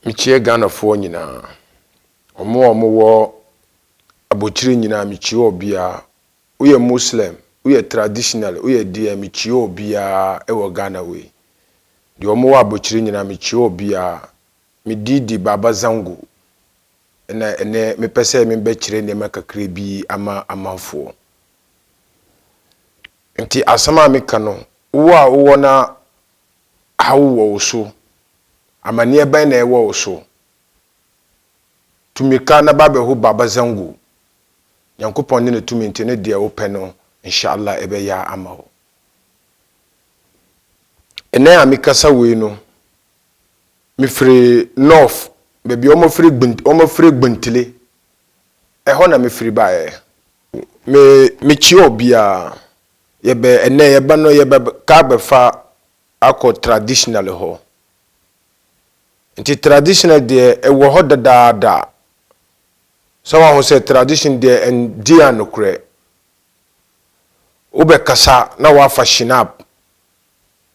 Mekyia Ghanafoɔ nyinaa. Wɔn a wɔwɔ abokyire nyinaa mekyia obiara. Woyɛ Muslim, woyɛ traditional, woyɛ deɛ mekyia obiara wɔ Ghana wei. Deɛ wɔwɔ abokyire nyinaa mekyia obiara. Me din de Baba Zango. Ɛna ɛnɛ mepɛ sɛ mebɛkyerɛ nneɛma kakra bi ama amanfoɔ. Nti asɛm a meka no, wo a wowɔ na haw wɔ wo so, Amaneɛ bɛn na ɛwɔ wo so? Tu mirika na ba bɛho Baba Zango. Nyankopɔn ne ne tumi nti ne deɛ wopɛ no Inshallah ɛbɛya ama wo. Ɛnɛ a mekasa wei no, mefiri North, baabi a wɔfiri wɔfiri Gbentile, ɛhɔ na mefiri baeɛ. Me mekyia obiara. Yɛbɛ ɛnɛ yɛba no yɛbɛ ka bɛfa akɔ traditional hɔ. Nti traditional deɛ ɛwɔ hɔ dadaada. Sɛ wahu sɛ tradition deɛ ɛndi anokorɛ. Wobɛkasa na wafa shinap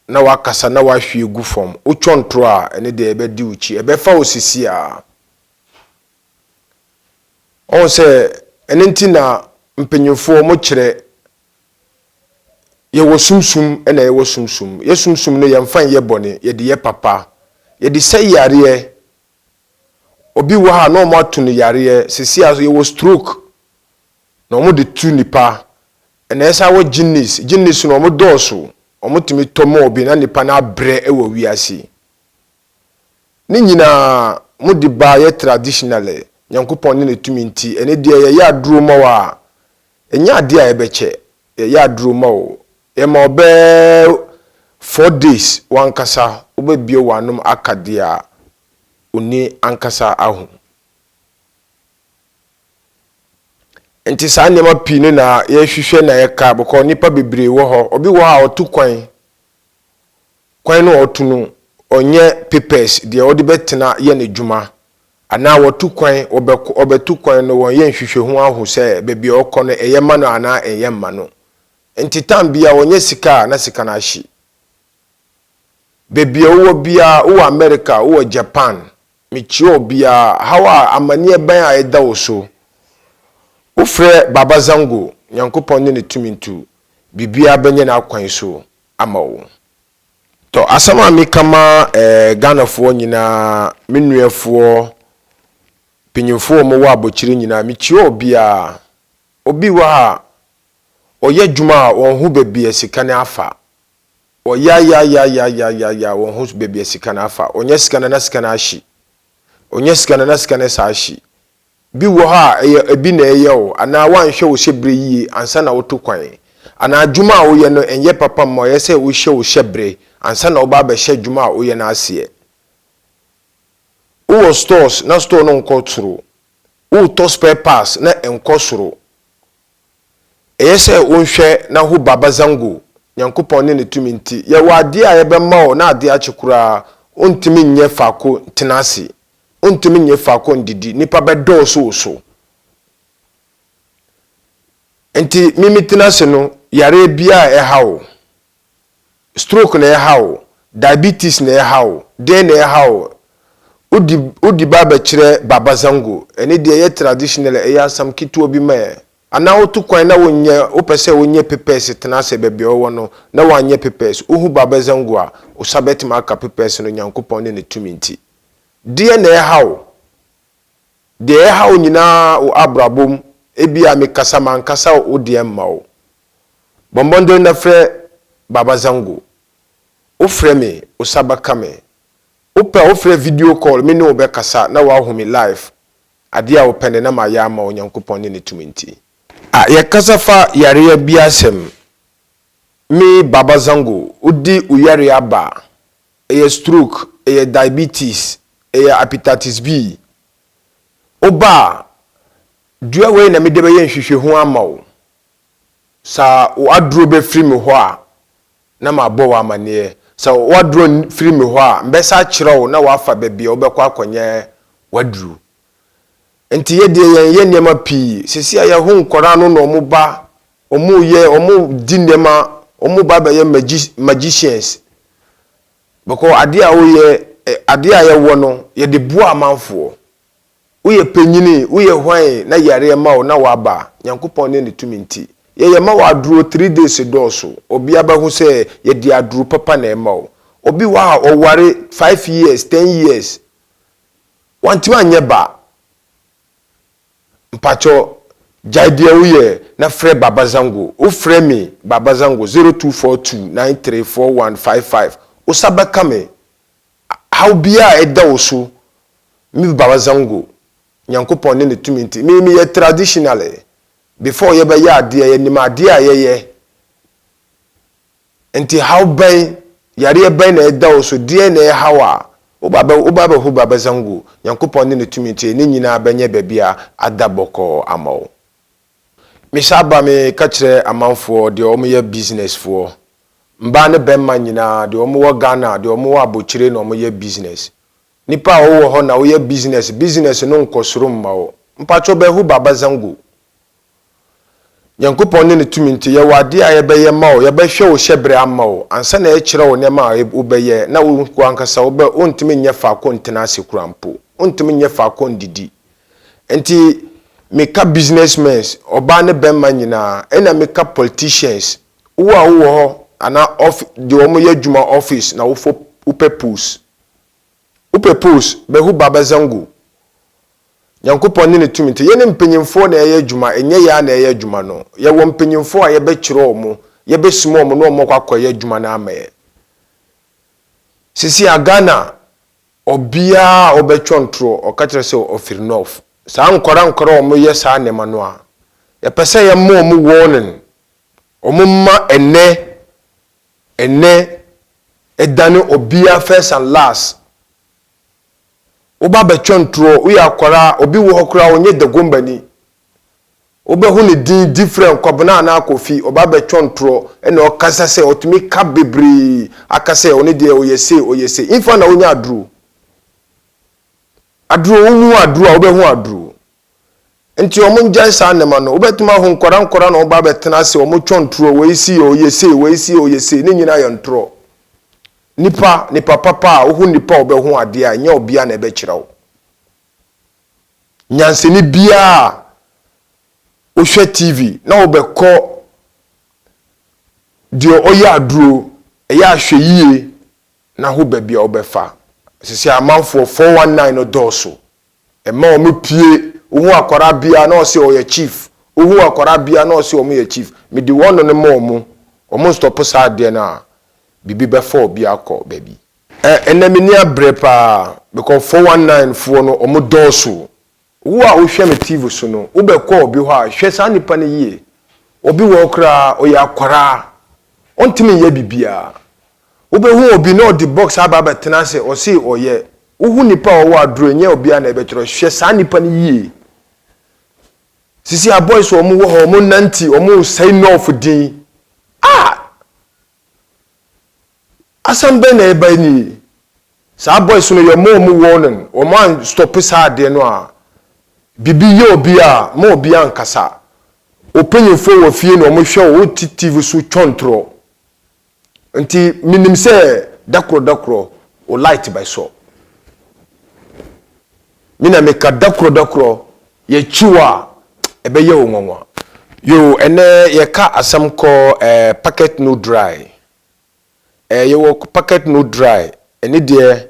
na wakasa na wahwie gu fam. Wotwɔ ntoro a ɛne deɛ ɛbɛdi wo kyi. Ɛbɛfa wo sisi a. Ɔhu sɛ ɛno nti na mpanyinfoɔ mo kyerɛ yɛwɔ sumsum ɛna yɛwɔ sumsum. Yɛ sumsum no yɛmfa nyɛ bɔne, yɛde yɛ papa. Yɛde sɛ yareɛ. Obi wɔ ha na ɔmo ato no yareɛ. Sisi a yɛwɔ stroke na ɔmo de tu nipa. Ɛna ɛsa wɔ jinnis. Jinnis no ɔmo dɔɔso. Ɔmo tumi tɔ ma obi na nipa no abrɛ ɛwɔ wiase. Ne nyinaa mo de ba yɛ traditional. Nyankopɔn ne ne tumi nti ɛne deɛ yɛyɛ aduro ma wo a ɛnyɛ adeɛ a yɛbɛkyɛ. Yɛyɛ aduro ma wo. Yɛma ɔbɛɛ 4 days wankasa wobɛbie w'anom aka deɛ a oni ankasa ahu. Nti saa nneɛma pii no na yɛhwehwɛ na yɛka bɔkɔ nipa bebree wɔ hɔ. Obi wɔ hɔ a ɔto kwan. Kwan no a ɔto no ɔnyɛ papers deɛ ɔde bɛtena yɛ n'adwuma. Anaa wɔto kwan ɔbɛkɔ ɔbɛto kwan no wɔnyɛ nhwehwɛho ahu sɛ baabi a ɔkɔ no ɛyɛ ma no anaa ɛnyɛ mma no. Nti time bia wɔnyɛ sika a na sika no ahye. Baabi a wowɔ biara wowɔ America, wowɔ Japan, mekyia obiara haw a amanneɛ bɛn a ɛda wo so. Wofrɛ Baba Zango, Nyankopɔn ne ne tumi ntu, biribiara bɛnyɛ n'akwan so ama wo. Tɔ asɛm a meka ma eh, Ghanafoɔ nyinaa, me nuafoɔ, mpanyinfoɔ a wɔwɔ abɔkyire nyinaa, mekyia obiara. Obi wɔ ha a, ɔyɛ adwuma a wɔn ho baabi a sika no afa. Ɔyayayayayaya wɔn ho baabi a sika no afa. Ɔnyɛ sika no na sika no ahye. Ɔnyɛ sika no na sika no saa ahye. Bi wɔ hɔ a ɛyɛ ebi na ɛyɛ o anaa wanhwɛ wo hyɛbrɛ yie ansa na woto kwan. Anaa adwuma a woyɛ no ɛnyɛ papa mma ɔyɛ sɛ wohyɛ wo hyɛbrɛ ansa na woba abɛhyɛ adwuma a woyɛ no aseɛ. Wowɔ stores na store no nkɔ soro. Wotɔ spare parts na ɛnkɔ soro. Ɛyɛ sɛ wonhwɛ na ho Baba Zango, Nyankopɔn ne ne tumi nti, yɛwɔ adeɛ a yɛbɛma wo na adeɛ akye koraa, wontumi nyɛ faako ntena ase, wontumi nyɛ faako ndidi, nipa bɛdɔɔso wo so. Nti mimi tena ase no, yareɛ biara a ɛha wo, stroke na ɛha wo, diabetes na ɛha wo, deɛn na ɛha wo, wodi wodi ba abɛkyerɛ Baba Zango, ɛne deɛ ɛyɛ traditional ɛyɛ asɛm ketewa bi ma yɛ. Anaa wotu kwan na wonyɛ wopɛ sɛ wonyɛ papers tena ase baabi a wɔwɔ no na wanyɛ papers, wohu Baba Zango a, wo sa bɛtumi aka papers no Nyankopɔn ne ne tumi nti. Deɛ na ɛha wo, deɛ ɛha wo nyinaa wo abrabɔ mu, ebia mekasa mankasa wo deɛ mma wo. Bɔ mmɔden na frɛ Baba Zango. Wofrɛ me, wo sa bɛka me. Wopɛ a wofrɛ video call me ne wo bɛkasa na woahu me live. Adeɛ a wopɛ no na mayɛ ama wo Nyankopɔn ne ne tumi nti. A yɛkasa fa yareɛ bi asɛm. Me Baba Zango, wode wo yareɛ aba a, ɛyɛ stroke, ɛyɛ diabetes, ɛyɛ hepatitis B. Woba a, dua wei na mede bɛyɛ nhwehwɛhu ama wo. Sa wo aduro bɛfiri me hɔ a, na mabɔ wo amanneɛ. Sɛ w'aduro firi me hɔ a, mbɛsa akyerɛ wo na wafa baabi a wobɛkɔ akɔnyɛ w'aduro. Nti yɛ deɛ yɛn yɛ nneɛma pii. Sisi a yɛho nkwadaa no na wɔn ba, wɔn yɛ, wɔn di nneɛma, wɔn ba bɛyɛ magi magicians. Because adeɛ a woyɛ Adeɛ a yɛwɔ no, yɛde boa amanfoɔ. Woyɛ panyini, woyɛ hwan na yareɛ ma wo na waba a, Nyankopɔn ne ne tumi nti, yɛyɛ ma wo aduro 3 days dɔɔso, obia bɛho sɛ yɛde aduro papa na ɛma wo. Obi wɔ a ɔware 5 years, 10 years, wantumi anyɛ ba. Mpakyɛ, gyae deɛ woyɛ na frɛ Baba Zango. Wofrɛ me Baba Zango 0242934155, wosa bɛka me. Haw biara a ɛda wo so, me Baba Zango, Nyankopɔn ne ne tumi nti, me meyɛ traditionally. Before yɛbɛyɛ adeɛ, yɛnim adeɛ a yɛyɛ. Nti haw bɛn, yareɛ bɛn na ɛda wo so, deɛ na ɛhaw a woba bɛ woba bɛho Baba Zango, Nyankopɔn ne ne tumi nti, ne nyinaa bɛnyɛ baabi a ada bɔkɔɔ ama wo. Mehyɛ aba, me ka kyerɛ amanfoɔ deɛ wɔyɛ business foɔ, mbaa ne bɛrima nyinaa, deɛ wɔwɔ Ghana, deɛ wɔwɔ abokyire na wɔyɛ business. Nipa a wɔwɔ hɔ na wɔyɛ business, business no nkɔ soro mma wo, mpatwɔ, bɛho Baba Zango. Nyankopɔn ne ne tumi nti, yɛwɔ adeɛ a yɛbɛyɛ ma wo. Yɛbɛhwɛ wo hyɛberɛ ama wo ansa na yɛkyerɛ wo nneɛma a wobɛyɛ na wo ankasa wobɛ. Wontumi nyɛ faako ntena ase kora mpo, wontumi nyɛ faako ndidi. Nti meka businessmen, ɔbaa ne bɛrima nyinaa, ɛna meka politicians. Wo a wowɔ hɔ anaa office deɛ, wɔn yɛ adwuma office na wofɔ, wopɛ post, wopɛ post, bɛhu Baba Zango. Nyankopɔn ne ne tumi nti, yɛne mpanyimfoɔ na ɛyɛ adwuma. Ɛnyɛ yɛa na ɛyɛ adwuma no. Yɛwɔ mpanyimfoɔ a yɛbɛkyerɛ wɔn, yɛbɛsoma wɔn na wɔn akɔ akɔyɛ adwuma no ama yɛ. Sisi a Ghana, obiara a ɔbɛtwɔ ntorɔ, ɔka kyerɛ sɛ ɔfiri north. Saa nkɔra nkɔra a wɔyɛ saa nneɛma no a, yɛpɛ sɛ yɛma wɔn warning. Wɔn mma ɛnɛ ɛnɛ ɛdane obiara first and last. Woba bɛtwɛ ntorɔ, woyɛ akwaraa. Obi wɔ hɔ koraa, ɔnyɛ Dagombani. Wobɛhu ne din different, Kwabena anaa Kofi. Ɔba bɛtwɛ ntorɔ, ɛna ɔkasa sɛ ɔtumi ka bebree aka sɛ ɔne deɛ ɔyɛ se, ɔyɛ se nfa na wonya aduro. Aduro, wohu aduro a, wobɛhu aduro. Nti ɔmo ngyae saa nneɛma no. Wobɛtumi ahu nkɔra nkɔra na ɔba bɛtena ase, ɔmo twɛ ntorɔ. Wɔyi si yɛ ɔyɛ se, wɔyi si yɛ ɔyɛ se, ne nyinaa yɛ ntorɔ. Nipa, nipa papa a wohu nipa a ɔbɛho adeɛ a, nyɛ obia na ɛbɛkyerɛ wo. Nyansani biara wohwɛ TV na wobɛkɔ deɛ ɔyɛ aduro, ɛyɛ ahwɛ yie na ho baabi a wobɛfa. Sisi amanfoɔ 419 no dɔɔso, ɛma wɔn pie. Wohu akwaraa biara na ɔsɛ ɔyɛ chief, wohu akwaraa biara na ɔsɛ ɔmo yɛ chief. Mede wɔn no ma wɔn, wɔn stop saa adeɛ no a, biribi bɛfa obi akɔ baabi. Ɛnna mi ni abrɛ paa because 419 foɔ no, wɔn dɔɔso. Wo a wohwɛ me TV so no, wobɛkɔ obi hɔ a, hwɛ saa nipa no yie. Obi wɔ koraa, ɔyɛ akwaraa, ɔntumi nyɛ biribiara. Wobɛhu obi na ɔde box aba abɛtena ase, ɔse ɔyɛ. Wohu nipa a ɔwɔ aduro, nyɛ obiara na ɛbɛkyerɛ. Hwɛ saa nipa no yie. Sisi a boys, wɔn wɔ hɔ, wɔn nante, wɔn sɛe north din a, asɛm bɛn na ɛba nie? Saa boys no, yɛ mo wɔn warning. Wɔn an stop saa adeɛ no a, bibi yɛ obi a, ma obi ankasa. Ɔpanyinfoɔ wɔ fie na wɔn hwɛ wɔ ti TV so twɔn ntorɔ. Nti minim sɛ dakorɔ dakorɔ o, light bɛsɔ. Mi na meka dakorɔ dakorɔ, yɛkyi wɔ a, ɛbɛyɛ wo nwanwa. Yo, ɛnɛ yɛka asɛm kɔ packet no dry. Yɛwɔ packet no dry. Ɛne deɛ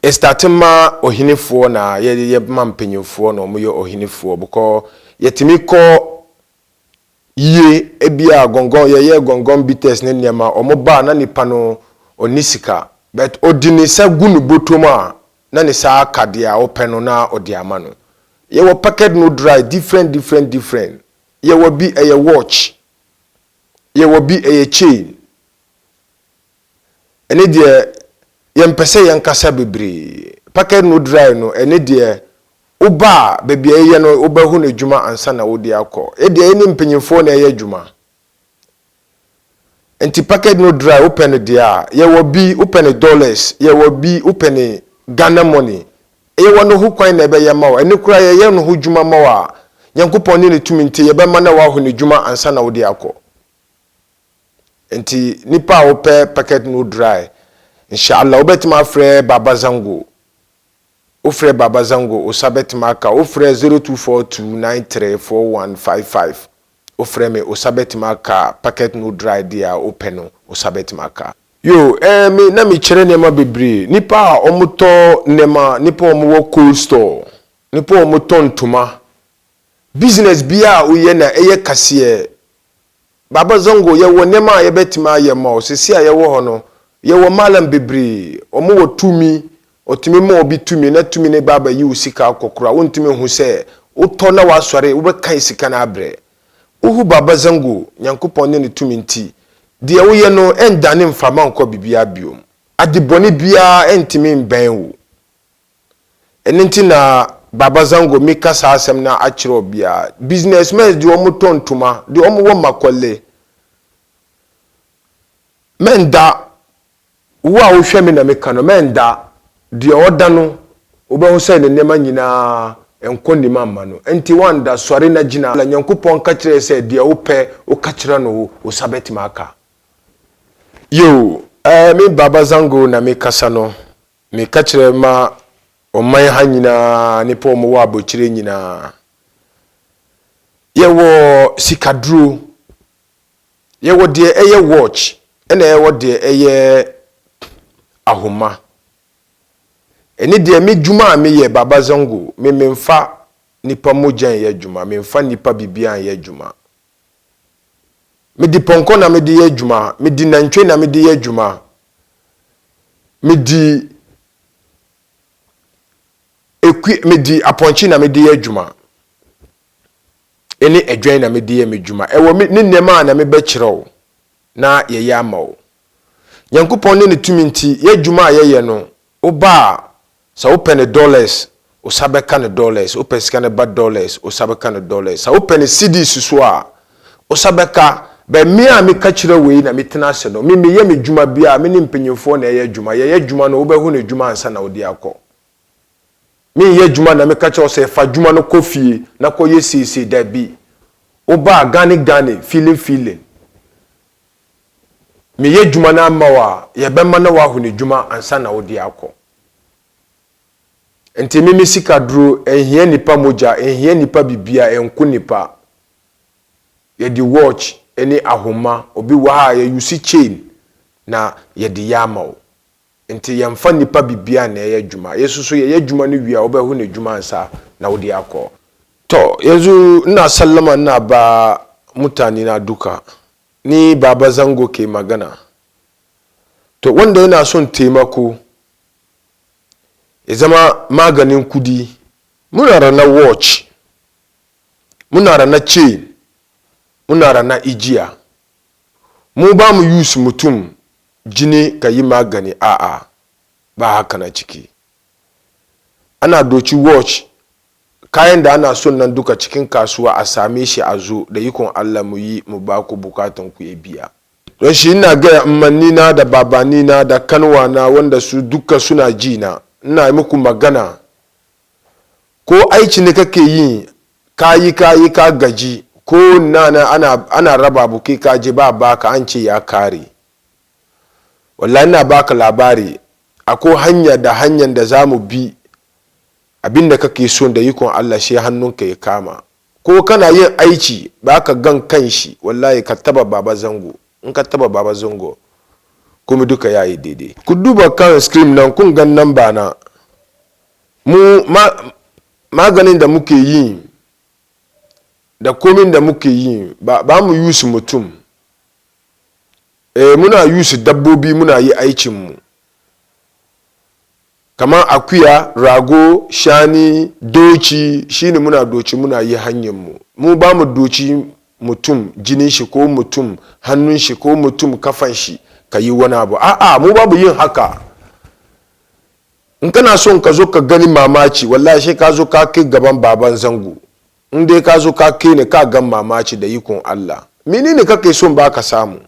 ɛstart ma ɔhenefoɔ na yɛ ma mpanyinfoɔ na wɔyɛ ɔhenefoɔ, because yɛtumi kɔ yie. Ebia gɔngɔn, yɛyɛ gɔngɔn bitters ne nneɛma. Wɔn ba na nipa no ɔni sika, but ɔdi ne nsa gu ne bɔtɔm a, na ne saa aka deɛ a ɔpɛ no na ɔde ama no. Yɛwɔ packet no dry different different different. Yɛwɔ bi ɛyɛ watch, yɛwɔ bi ɛyɛ chain. Ɛne deɛ yɛmpɛ sɛ yɛnkasa bebree. Packet no dry no, ɛne deɛ woba a, baabi a ɛyɛ no, wobɛhu no adwuma ansa na wode akɔ. Ɛdeɛ ɛne mpanyinfoɔ na ɛyɛ adwuma. Nti packet no dry, wopɛ no deɛ a, yɛwɔ bi wopɛ no dollars, yɛwɔ bi wopɛ no Ghana money. Yɛwɔ no ho kwan na ɛbɛyɛ ma wo. Ɛne koraa yɛyɛ no ho dwuma ma wo a, Nyankopɔn ne ne tumi nti, yɛbɛma na waho ne dwuma ansa na wode akɔ. Nti nipa a wopɛ packet no dry, Inshallah, wobɛtumi afrɛ Baba Zango. Wofrɛ Baba Zango, wo sa bɛtumi aka. Wofrɛ 0242934155. Wofrɛ me, wo sa bɛtumi aka packet no dry deɛ a wopɛ no, wo sa bɛtumi aka. Yo, eh, me na mekyerɛ nneɛma bebree. Nipa a wɔtɔ nneɛma, nipa a wɔwɔ cold store, nipa a wɔtɔ ntoma. Business biara a woyɛ na ɛyɛ kaseɛ. Baba Zongo, yɛwɔ nneɛma a yɛbɛtumi ayɛ ma wo. Seesei a yɛwɔ hɔ no, yɛwɔ malam bebree. Wɔwɔ tumi. Ɔtumi ma obi tumi na tumi no ba abɛyi wo sika akɔ koraa. Wontumi nhu sɛ wotɔ na woasɔre, wobɛkan sika no abrɛ. Wohu Baba Zango, Nyankopɔn ne ne tumi nti, deɛ woyɛ no ɛndane mframa nkɔ biribiara biom. Ade bɔne biara ɛntumi mbɛn wo. Ɛno nti na Baba Zango meka saa asɛm no akyerɛ obiara. Businessmen deɛ wɔn tɔ ntoma, deɛ wɔn wɔ makɔle. Mɛnda, wo a wohwɛ me na meka no, mɛnda. Deɛ ɔda no, wobɛhu sɛ ne nneɛma nyinaa nkɔ nim amma no. Nti wanda, sɔre na gyina. Nyankopɔn ka kyerɛ sɛ deɛ wopɛ, woka kyerɛ no, wo sa bɛtumi aka. Yo, me Baba Zango na mekasa no, meka kyerɛ ma ɔman ha nyinaa, nipa a wɔwɔ abɔkyire nyinaa. Yɛwɔ sikaduro, yɛwɔ deɛ ɛyɛ watch, ɛna yɛwɔ deɛ ɛyɛ ahoma. Ɛne deɛ me dwuma a meyɛ Baba Zango, me memfa nipa mogya nyɛ adwuma, memfa nipa biribiara nyɛ adwuma. Mede pɔnkɔ na mede yɛ adwuma, mede nantwie na mede yɛ adwuma, mede ekui, mede apɔnkye na mede yɛ adwuma, ɛne adwan na mede yɛ me dwuma. Ɛwɔ me ne nneɛma a na mebɛkyerɛ wo na yɛyɛ ama wo. Nyankopɔn ne ne tumi nti, yɛ adwuma a yɛyɛ no, woba a, sɛ wopɛ ne dollars, wo sa bɛka ne dollars. Wopɛ sika no ba dollars, wo sa bɛka ne dollars. Sɛ wopɛ ne cedis so a, wo sa bɛka. Bɛ me a meka kyerɛ wei na metena ase no, me meyɛ me dwuma bi a, me ne mpanyimfoɔ na ɛyɛ adwuma. Yɛyɛ adwuma no, wobɛhu ne dwuma ansa na wode akɔ. Menyɛ adwuma na meka kyerɛ wo sɛ fa adwuma no kɔ fie na kɔyɛ seesei, dabi. Woba a, gane gane, feeling feeling. Meyɛ adwuma no ama wo a, yɛbɛma na woahu ne dwuma ansa na wode akɔ. Nti me me sika duro, ɛnhia nipa mogya, ɛnhia nipa bibia, ɛnko nipa. Yɛde watch ne ahoma, obi wɔ ha a yɛ chain na yɛde yɛ ama wo. Nti yɛmfa nipa bibia na ɛyɛ adwuma. Yɛ soso yɛyɛ adwuma no wie a, wobɛhu ne dwuma ansa na wode akɔ. To, yanzu ina sallama, ina ba mutane na duka. Ni Baba Zango ke magana. To, wanda yana son taimako, ya zama maganin kudi, muna da na watch, muna da na chain, muna da na igiya. Mu ba mu use mutum jini ka yi magani, a'a, ba haka na ciki. Ana doci watch, kayan da ana son nan duka cikin kasuwa a same shi a zo da ikon Allah mu yi mu ba ku bukatan ku ya biya. Don shi ina gaya na da babanina da kanwana wanda su duka suna ji na, ina yi muku magana. Ko aiki ne kake yi, ka yi ka yi ka gaji, ko na ana raba abu kai ka je ba baka, an ce ya kare. Wallahi ina baka labari, akwai hanya da hanyar da za mu bi abinda kake so da ikon Allah shi hannunka ya kama. Ko kana yin aiki ba ka gan kanshi, wallahi ka taba Baba Zango. In ka taba Baba Zango, kuma duka ya yi daidai. Ku duba kan screen nan, kun gan namba na. Mu ma, maganin da muke yi da komin da muke yi ba, ba mu use mutum. Eh, muna use dabbobi muna yi aikinmu. Kamar akuya, rago, shani, doki, shine muna doci muna yi hanyarmu. Mu ba mu doci mutum jinin shi ko mutum hannun shi ko mutum kafan shi ka yi wani abu. A'a, mu ba mu yin haka. In kana son ka zo ka gani mamaci, wallahi sai ka zo ka kai gaban Baban Zango. In dai ka zo ka kai ne, ka gan mamaci da ikon Allah. Menene kake son ba ka samu?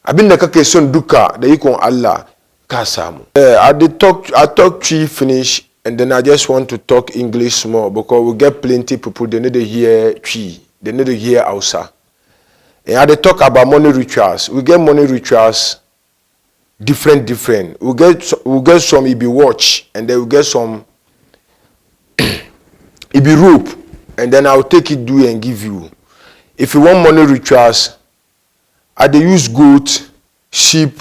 Abin da kake son duka, da ikon Allah ka samu. I dey talk, I talk Twi finish and then I just want to talk English small because we get plenty people, they no dey hear Twi, they no dey hear Hausa. And I dey talk about money rituals. We get money rituals. different different. We get we get some e be watch and then we get some e be rope and then I will take it do and give you. If you want money rituals, I dey use goat, sheep,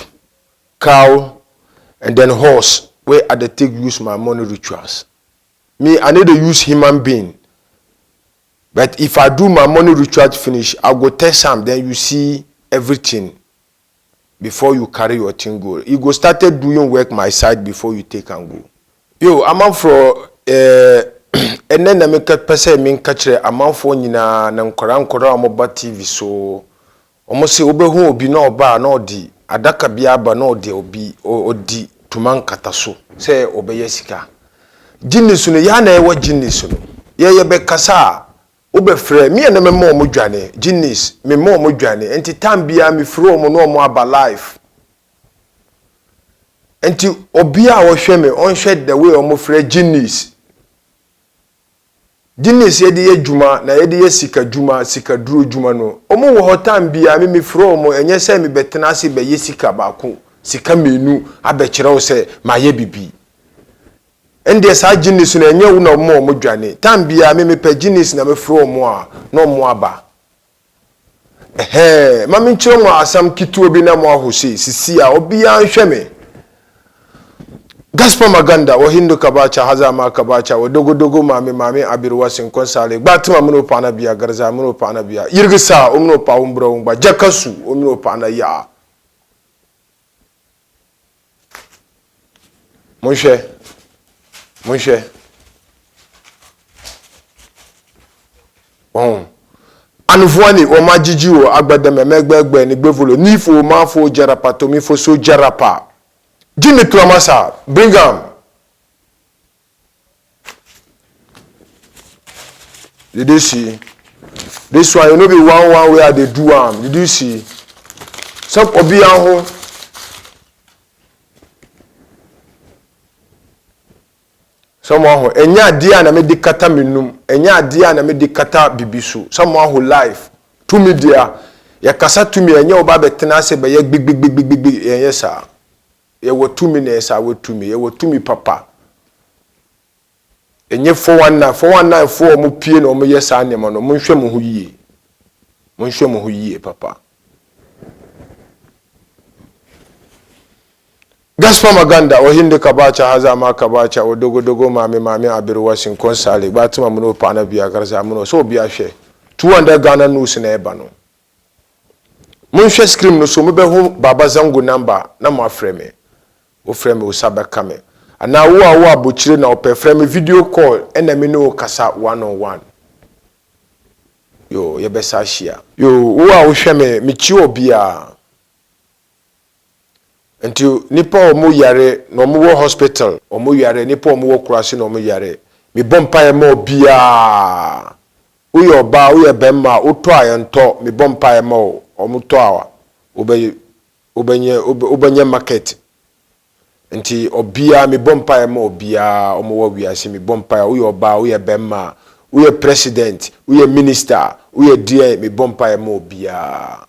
cow and then horse wey I dey take use my money rituals. Me, I no dey use human being. But if I do my money ritual finish, I go test am then you see everything before you carry your thing go. E go started doing work my side before you take am go. Yo, amanfoɔ eh, ɛnɛ na meka pɛ sɛ menka kyerɛ amanfoɔ nyinaa na nkwadaa nkwadaa a wɔba TV so wɔn se wobɛhu obi na ɔba a na ɔde adaka bi aba na ɔde obi ɔdi tuma nkataso sɛ ɔbɛyɛ sika. Gyinni so no, yɛa na yɛwɔ gyinni so no. Yɛ yɛbɛkasa a, wobɛfrɛ me a na mɛma wɔn dwane. Gyinnis, mema wɔn dwane. Nti time biara mefrɛ wɔn na wɔn aba live. Nti obiara a ɔhwɛ me, ɔnhwɛ the way wɔn frɛ gyinnis. Gyinnis yɛde yɛ dwuma na yɛde yɛ sika dwuma, sika duro dwuma no. Wɔn wɔ hɔ time biara me mefrɛ wɔn, ɛnyɛ sɛ mebɛtena ase bɛyɛ sika baako, sika mmienu abɛkyerɛ wo sɛ mayɛ bibi. Ɛndeɛ saa genies no ɛnyɛ wo na woma wɔn dwane. Time biara me mepɛ genies na mefrɛ wɔn a na wɔn aba. Ɛhɛɛ, ma menkyerɛ mo asɛm ketewa bi na mo aho sei, sisi a obiara nhwɛ me. Gaspar Maganda, wɔ Hindu Kabacha, Haza Ma Kabacha, wɔ Dogo Dogo Maame Maame Abiriwa Sinkon Sale, Gba Tima mini o paɣa na bia, Garza mini o paɣa na bia, Yirigi Saa, o mini o paɣa Wumbura Wungba, Jaka Su, o mini o paɣa na yaɣa. Monhwɛ, monhwɛ. Wɔn. Anuvoani, wɔn agyigyi o, agbɛdɛmɛ, mɛgbɛgbɛ, ne gbevolo, nifo, mafo, jarapa, tomifo, so jarapa. Jimmy Turamasa, bring am. Did you see? This one, you know be one one way I dey do am. Did you see? Some obi aho. Some aho. Ɛnyɛ adeɛ a na mede kata me num. Ɛnyɛ adeɛ a na mede kata bibi so. Some aho life. Tumi deɛ yɛkasa tumi ɛnyɛ wo ba bɛtena ase bɛyɛ gbigbigbigbi yɛnyɛ saa. Yɛwɔ tumi na yɛsan wɔ tumi. Yɛwɔ tumi papa. Ɛnyɛ 419. 419 foɔ a wɔpie na wɔyɛ saa nneɛma no, monhwɛ mo ho yie. Monhwɛ mo ho yie papa. Gaspar Maganda, Ohinde Kabacha, Haza Ma Kabacha, Odogo Dogo Maame Maame Aberewa Sinkon Sale, Gbatima Muno Paana Bia Garza Muno, sɛ obi ahwɛ. 200 Ghana notes na ɛba no. Monhwɛ screen no so mobɛhu Baba Zango number na moafrɛ me. Wofrɛ me wo sa bɛka me. Anaa wo a wowɔ abokyire na wopɛ frɛ me video call ɛna me ne wo kasa one on one. Yoo yɛbɛsa ahyia. Yoo wo a wohwɛ me mekyia obiara. Nti nipa a ɔmo yare na ɔmo wɔ hospital ɔmo yare nipa a ɔmo wɔ kurase na ɔmo yare me bɔ mpaeɛ ma obiaa woyɛ ɔbaa woyɛ bɛɛma wotɔ a yɛntɔ me bɔ mpaeɛ ma wo ɔmo tɔ a wobɛ wobɛnyɛ wobɛnyɛ market nti obiaa me bɔ mpaeɛ ma obiaa ɔmo wɔ wiase me bɔ mpaeɛ woyɛ ɔbaa woyɛ bɛɛma woyɛ president woyɛ minister woyɛ deɛn me bɔ mpaeɛ ma obiaa.